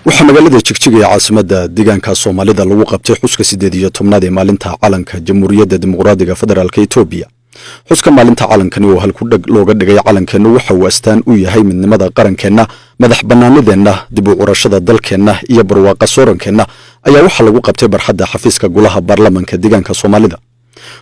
Waxaa magaalada Jigjiga ee caasimadda deegaanka Soomaalida lagu qabtay xuska 18aad ee maalinta calanka Jamhuuriyadda Dimuqraadiga Federaalka Etoobiya. Xuska maalinta calankani oo halkudheg looga dhigay "Calankeennu waxa uu astaan u yahay midnimada qarankeenna, madax bannaanideenna, dib u curashada dalkeenna iyo barwaaqa soorankeenna" ayaa waxaa lagu qabtay barxadda xafiiska golaha baarlamanka deegaanka Soomaalida.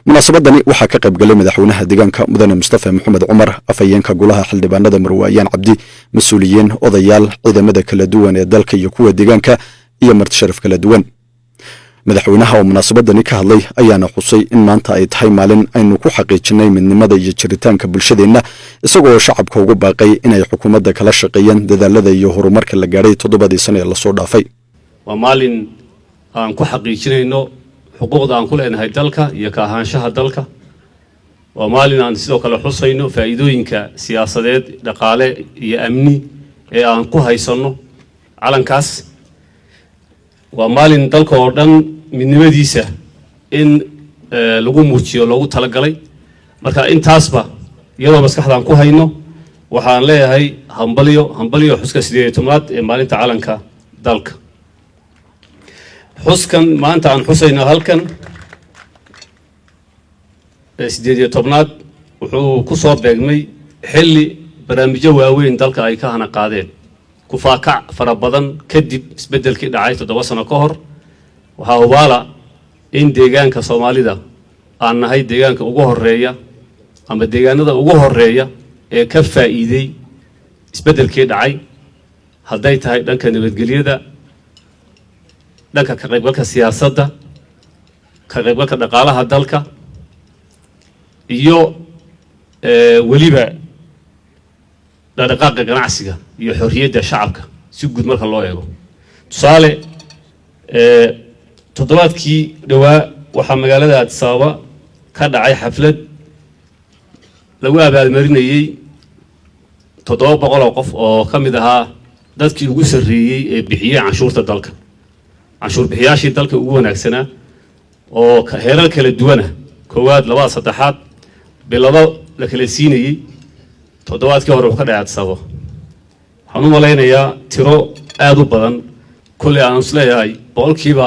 Munaasabadani waxaa ka qayb galay madaxweynaha deegaanka, Mudane Mustafa Maxamed Cumar, afhayeenka golaha xildhibaanada, Marwaayaan Cabdi, mas-uuliyiin, odayaal, ciidamada kala duwan ee dalka iyo kuwa deegaanka iyo martisharaf kala duwan. Madaxweynaha oo munaasabadani ka hadlay ayaana xusay in maanta ay tahay maalin aynu ku xaqiijinay midnimada iyo jiritaanka bulshadeenna, isagoo shacabka ugu baaqay inay xukuumadda kala shaqeeyaan dadaalada iyo horumarka la gaadhay 7dii sano ee lasoo dhaafay. Waa maalin aan ku xaqiijinayno xuquuqda aan ku leenahay dalka iyo ka ahaanshaha dalka. Waa maalin aan sidoo kale xusayno faa'iidooyinka siyaasadeed, dhaqaale iyo amni ee aan ku haysanno calankaas. Waa maalin dalka oo dhan midnimadiisa in lagu muujiyo loogu talagalay. Marka intaasba iyadoo maskaxdaan ku hayno, waxaan leeyahay hambalyo, hambalyo xuska 18aad ee maalinta calanka dalka. Xuskan maanta aan xusayno halkan ee 18aad wuxuu ku soo beegmay xilli barnaamijyo waaweyn dalka ay ka hana qaadeen, kufaakac fara badan kadib isbeddelkii dhacay 7 sano ka hor. Waxaa hubaala in deegaanka Soomaalida aan nahay deegaanka ugu horeeya ama deegaanada ugu horeeya ee ka faa'iiday isbeddelkii dhacay, hadday tahay dhanka nabadgelyada, dhanka ka qaybgalka siyaasadda, ka qaybgalka dhaqaalaha dalka iyo weliba dhaqdhaqaaqa ganacsiga iyo xorriyadda shacabka si guud marka loo eego. Tusaale, toddobaadkii dhowaa waxaa magaalada Addis Ababa ka dhacay xaflad lagu abaalmarinayey 700 oo qof oo ka mid ahaa dadkii ugu sarreeyey ee bixiyey canshuurta dalka, canshuur bixiyaashii dalka ugu wanaagsanaa oo heerar kala duwana, koowaad, labaad, saddexaad, bilado la kala siinayey. Toddobaadkii hore wuxuu ka dhacay Addis Ababa. Waxaan u malaynayaa tiro aada u badan, kolley aan isleeyahay boqolkiiba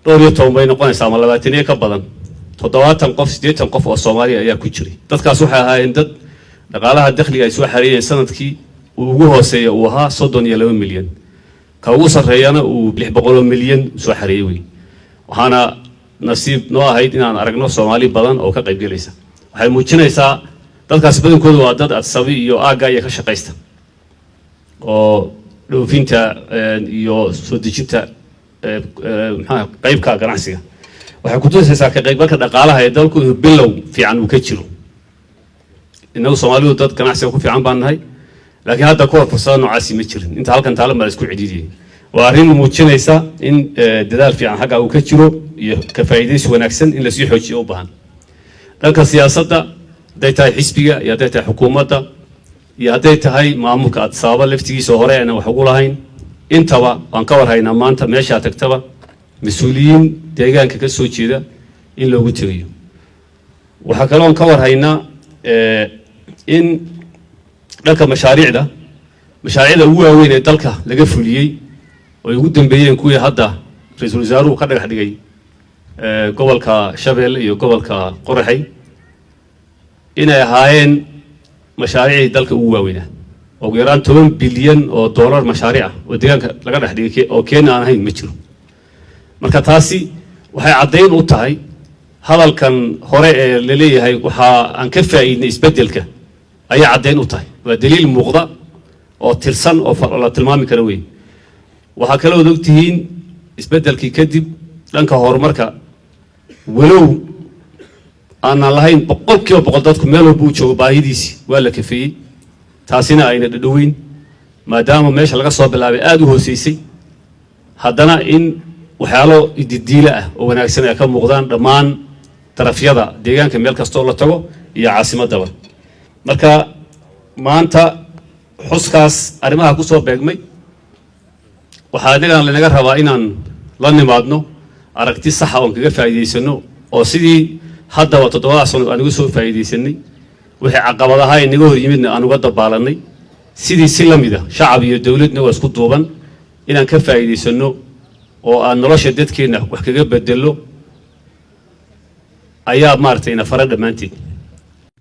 dhowr iyo toban bay noqonaysaa ama 20 iyo ka badan, 70 qof, 80 qof oo Soomaaliya ayaa ku jiray. Dadkaas waxay ahaayeen dad dhaqaalaha dakhliga ay soo xareeyeen sanadkii uu ugu hooseeya uu ahaa 32 milyan, ka ugu sarreeyana uu 600 milyan soo xareeyey wey. Waxaana nasiib noo ahayd inaan aragno Soomaali badan oo ka qaybgelaysa. Waxay muujinaysaa dadkaas badankoodu waa dad Addis Ababa iyo aagga iyo ka shaqaysta oo dhoofinta iyo soo dejinta, maxaa, qaybka ganacsiga. Waxay kutusaysaa ka qaybgalka dhaqaalaha ee dalku inuu bilow fiican uu ka jiro. Innagu Soomaalidu dad ganacsiga ku fiican baan nahay, laakiin hadda kahor fursada noocaasi ma jirin. Inta halkan taalan baa la isku cidhiidiyey. Waa arrin muujinaysa in dadaal fiican xagga uu ka jiro iyo ka faa'iidaysi wanaagsan in lasii xoojiyo u baahan. Dhanka siyaasadda, hadday tahay xisbiga iyo hadday tahay xukuumadda iyo hadday tahay maamulka Addis Ababa laftigiisa hore aynan wax ugu lahayn, intaba waan ka warhaynaa. Maanta meeshaa tagtaba mas-uuliyiin deegaanka ka soo jeeda in loogu tegayo. Waxaa kaloon ka warhaynaa in dhanka mashaariicda ugu waaweyn ee dalka laga fuliyey oo ay ugu dambeeyeen kuwii hadda ra-iisul wasaaruhu ka dhagax dhigay gobolka Shabeelle iyo gobolka Qoraxay inay ahaayeen mashaariicdii dalka ugu waaweynaa, ugu yaraan $10 bilyan mashaariic ah oo deegaanka laga dhex dhigay oo Kenya aan ahayn ma jiro. Marka taasi waxay caddayn u tahay hadalkan hore ee la leeyahay waxaa aan ka faa'iidnay isbeddelka ayay caddayn u tahay. Waa daliil muuqda oo tirsan oo la tilmaami karo wey. Waxaa kaloo od ogtihiin isbeddelkii kadib dhanka horumarka, walow aanan lahayn 100% dadku meel walba uu joogo baahidiisii waa la kafeeyey, taasina ayna dhadhoweyn maadaama meesha laga soo bilaabay aada u hooseysay, haddana in waxyaalo ididiila ah oo wanaagsan ay ka muuqdaan dhammaan darafyada deegaanka meel kastoo la tago iyo caasimadaba. Marka maanta xuskaas arrimaha ku soo beegmay, waxaa innagana lanaga rabaa inaan la nimaadno aragti saxa oon kaga faa'iidaysano oo sidii haddaba 7da sano aan uga soo faa'iidaysanay, wixii caqabadaha inaga hor yimidna aan uga dabaalanay, sidii si la mid a shacab iyo dowladna waa isku duuban. Inaan ka faa'iidaysano oo aan nolosha dadkeenna wax kaga bedello ayaa maaragtay ina fara dhammaanteed.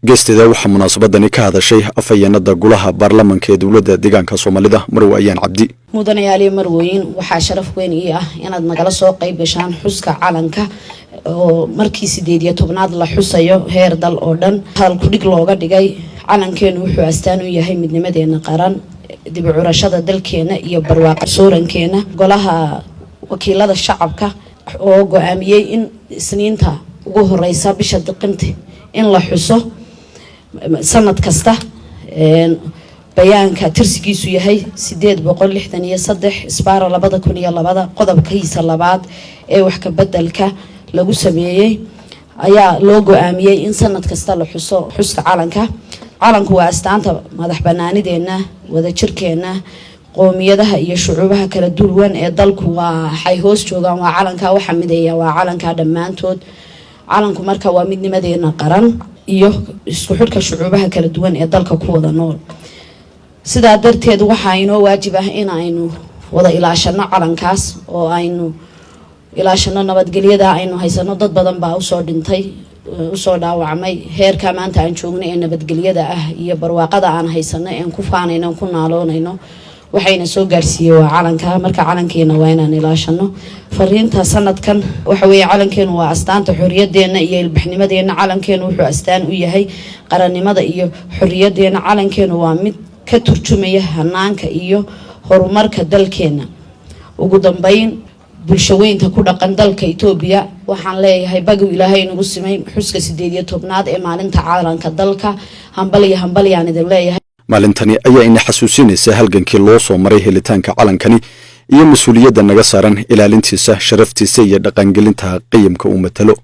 Geesteeda waxaa munaasabadani ka hadashay afhayeenada golaha baarlamanka ee dowladda deegaanka Soomaalida, Marwe Ayaan Cabdi. Mudanayaaliyo marwooyin, waxaa sharaf weyn ii ah inaad nagala soo qayb gashaan xuska calanka oo markii 18aad la xusayo heer dal oo dhan. Hadal kudhig looga dhigay "Calankeenu wuxuu astaan u yahay midnimadeena qaran, dib u curashada dalkeena iyo barwaaqa soorankeena." Golaha wakiilada shacabka oo go-aamiyey in Isniinta ugu horeysa bisha Tiqimti in la xuso sanad kasta, bayaanka tirsigiisu yahay 863/2002, qodobkiisa labaad ee wax ka bedelka lagu sameeyey, ayaa loo go-aamiyey in sanad kasta la xuso xuska calanka. Calanku waa astaanta madax banaanideena, wadajirkeena. Qoomiyadaha iyo shucuubaha kala duwan ee dalku waxay hoos joogaan waa calanka. Waxa mideeya waa calanka dhammaantood. Calanku marka waa midnimadeena qaran iyo isku xidhka shucuubaha kala duwan ee dalka ku wada nool. Sidaa darteed waxaa inoo waajib ah in aynu wada ilaashano calankaas oo aynu ilaashano nabadgelyada aynu haysano. Dad badan baa usoo dhintay, usoo dhaawacmay heerka maanta aan joogno ee nabadgelyada ah iyo barwaaqada aan haysano een ku faanayno, ku naaloonayno. Waxayna soo gaarsiiyey waa calanka. Marka calankeena waa inaan ilaashano. Fariinta sanadkan waxa weeye: calankeenu waa astaanta xorriyadeena iyo ilbaxnimadeena. Calankeenu wuxuu astaan u yahay qarannimada iyo xorriyadeena. Calankeenu waa mid ka turjumaya hanaanka iyo horumarka dalkeena. Ugu dambeyn, bulshaweynta ku dhaqan dalka Itoobiya waxaan leeyahay bagow Ilaahay nagu simay xuska 18aad ee maalinta calanka dalka. Hambaliyo hambalyaan idin leeyahay. Maalintani ayaa ina xasuusinaysa halgankii loo soo maray helitaanka calankani iyo mas-uuliyadda naga saaran ilaalintiisa, sharaftiisa iyo dhaqangelinta qiyamka uu matalo.